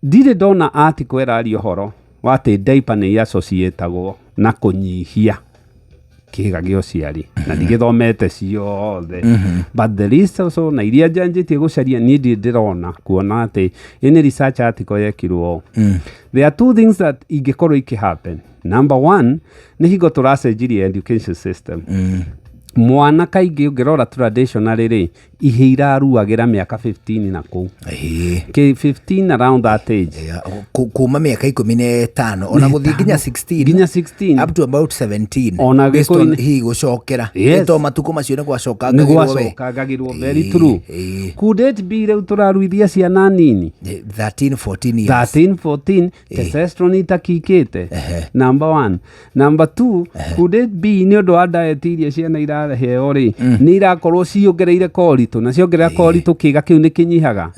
Ndirĩ ndona article ĩraria ũhoro wa atĩ diaper nĩ associatagwo na kũnyihia kĩga gĩa ũciari, na ndigĩthomete ciothe, but the least also na iria njanjĩtie gũcaria, niĩ ndirĩ ndĩrona kuona atĩ any research article yekirwo. There are two things that ingĩkorwo ikĩ happen. Number one, nĩ hingo tũracenjirie education system. Mwana kaingĩ, ũngĩrora traditionally rĩ, ihĩ iraruagĩra mĩaka 15 na kũu. Kĩ 15, around that age. Yeah, kuma mĩaka 15 ona gũthiĩ nginya 16. Nginya 16. Up to about 17. Ona based on gĩkũyũ-inĩ. hihi gũcokera. To matukũ macio nĩ nĩ gwacokangagĩrwo we. Gwacokangagĩrwo, very true. Could it be rĩu tũraruithia ciana nini? 13, 14 years. 13, 14, testosterone itakikĩte, number one. Number two, could it be nĩ ũndũ wa diet iria ciana iraheo rĩ, nĩ irakorwo ciongereire koritũ, na ciongerera koritũ, kĩga kĩu nĩ kĩnyihaga?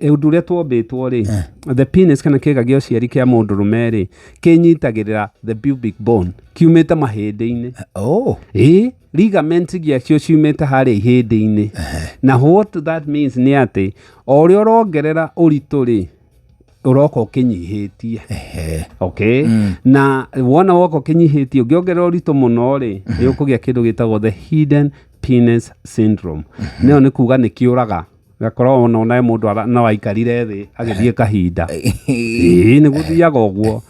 Ũndũ ũrĩa twombĩtwo rĩ, the penis kana kĩga gĩa ũciari kĩa mũndũrũme rĩ, kĩnyitagĩrĩra the pubic bone kiumĩte mahĩndĩ-inĩ. Ĩ ligament gĩacio ciumĩte harĩa ihĩndĩ-inĩ, na what that means nĩ atĩ o ũrĩa ũrongerera ũritũ rĩ, ũroka ũkĩnyihĩtie. Okay, na wona woka ũkĩnyihĩtie, ũngĩongerera ũritũ mũno rĩ, nĩ ũkũgĩa kĩndũ gĩtagwo the hidden penis syndrome. Nĩyo nĩ kuga nĩ kĩũraga, gakorwo ona onae mũndũ no aikarire thĩ agĩthiĩ kahinda. Ĩĩ, nĩ gũthiaga ũguo.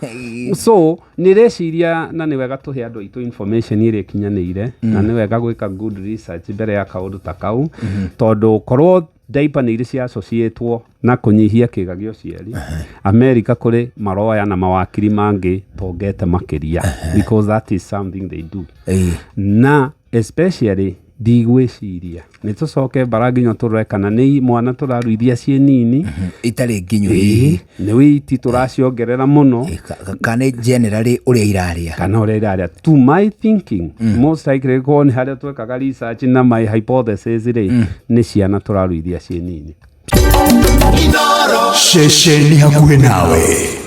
So nĩ rĩciria, na nĩ wega tũhe andũ aitũ information ĩrĩa ĩkinyanĩire, na nĩ wega gwĩka good research mbere ya kaũndũ ta kau, tondũ korwo diaper nĩ irĩ cia associatwo na kũnyihia kĩga gĩa ũciari, America kũrĩ maroya na mawakiri mangĩ tongete makĩria, because that is something they do. Na especially ndigwĩciria nĩ tũcoke mbara nginya tũrore kana nĩ mwana tũraruithia ciĩ nini. Itarĩ nginyu hihi. Nĩ wĩiti tũraciongerera mũno. Kana generally ũrĩa irarĩa. Kana ũrĩa irarĩa. To my thinking, most likely korwo nĩ harĩa twekaga research na my hypothesis rĩ, nĩ ciana tũraruithia ciĩ nini. Ceceni hakuhĩ nawe.